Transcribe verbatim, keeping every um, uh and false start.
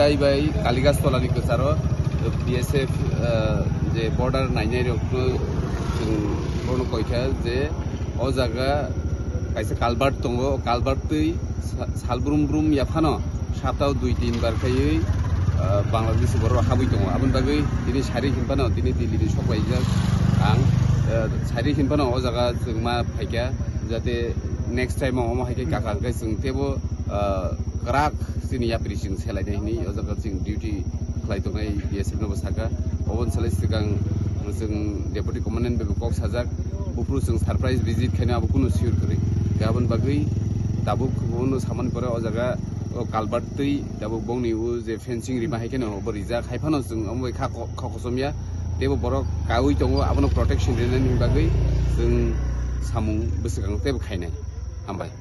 Bai bai Kaligas tolani kwcharo B S F, ah, je border nainai rokno chwng bono koikha je o jaga kaisa culvert tongo, o culvert twi sa-, sal brum brum yaphano saptao dui tin bar khaiwi, ah, Bangladesh borok habwi tongo. Aboni bagwi tini sari hinphano tini Delhi ni sok laijak ang, ah, sari hinphano o jaga chwng ma phaikha, jate next time o omo hai khe kaka hwnkhe chwng teibo, ah, kwrak chini yapri chwng selainai hwnwi o jaga chwng duty khlai tongnai B S F no bo sakha. Oboni salai swkang chwng Deputy Commandant bai bo kok sajak, buphuru chwng surprise visit khaino abo kunu sure kwrwi. Aboni bagwi tabuk bono samani pore o jaga o culvert twi tabuk bongni o je fencing rima hai kheno bo rijak, hai phano chwng omo bai kha ko-, kha kosom ya, teibo borok kaui tongo, abono protection rinani bagwi chwng samung bwswkang teibo khainai. Hambai.